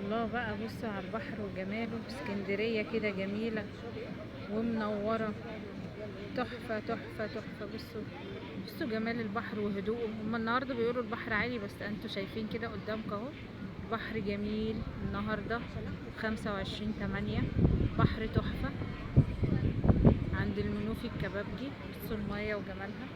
الله بقى، بصوا على البحر وجماله. اسكندرية كده جميلة ومنورة، تحفة تحفة تحفة. بصوا بصوا جمال البحر وهدوءه. هما النهاردة بيقولوا البحر عالي، بس انتوا شايفين كده قدامكم اهو بحر جميل. النهاردة 25/8، بحر تحفة عند المنوفي الكبابجي. بصوا المية وجمالها.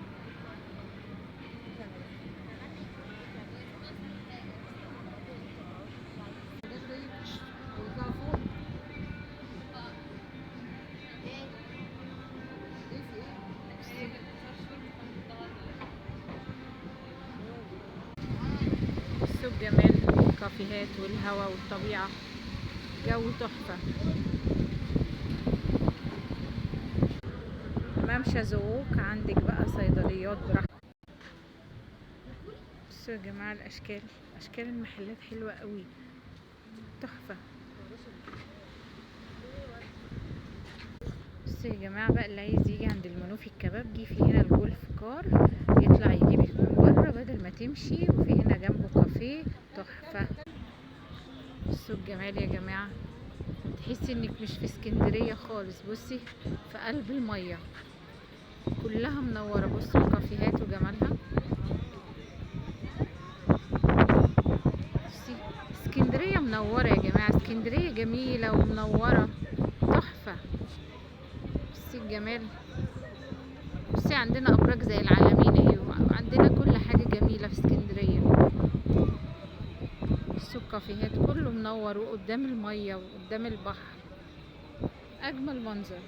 بصوا الجمال، الكافيهات والهواء والطبيعة، جو تحفة. ممشى زوق، عندك بقى صيدليات براحتك. بصوا يا جماعة الأشكال، أشكال المحلات حلوة قوي، تحفة. بصوا يا جماعة بقى، اللي عايز يجي عند المنوفي الكبابجي، في هنا ال golf car يطلع يجيبك من بره بدل ما تمشي، وفي هنا جنبه كافيه تحفة. بصوا الجمال يا جماعة، تحسي انك مش في اسكندرية خالص. بصي في قلب المية كلها منورة. بصوا الكافيهات وجمالها. بصي اسكندرية منورة يا جماعة، اسكندرية جميلة ومنورة تحفة. بصي الجمال. بصي عندنا أبراج زي العلمين اهي، وعندنا كل حاجة جميلة في اسكندرية. بصوا الكافيهات كله منور، وقدام المية وقدام البحر، أجمل منظر.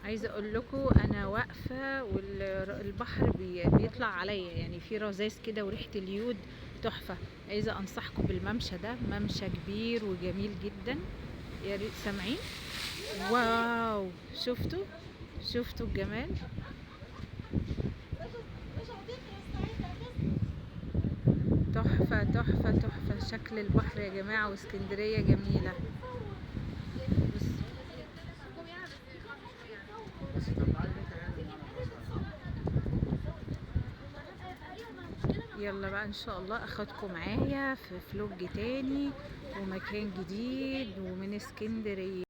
عايزة اقول لكم انا واقفة والبحر بيطلع عليا، يعني في رذاذ كده وريحة اليود تحفة. عايزة انصحكم بالممشى ده، ممشى كبير وجميل جدا. يا ريت سامعين. واو، شفتوا الجمال؟ تحفة تحفة تحفة شكل البحر يا جماعة، واسكندرية جميلة. يلا بقى ان شاء الله اخدكم معايا في فلوج تاني ومكان جديد ومن اسكندرية.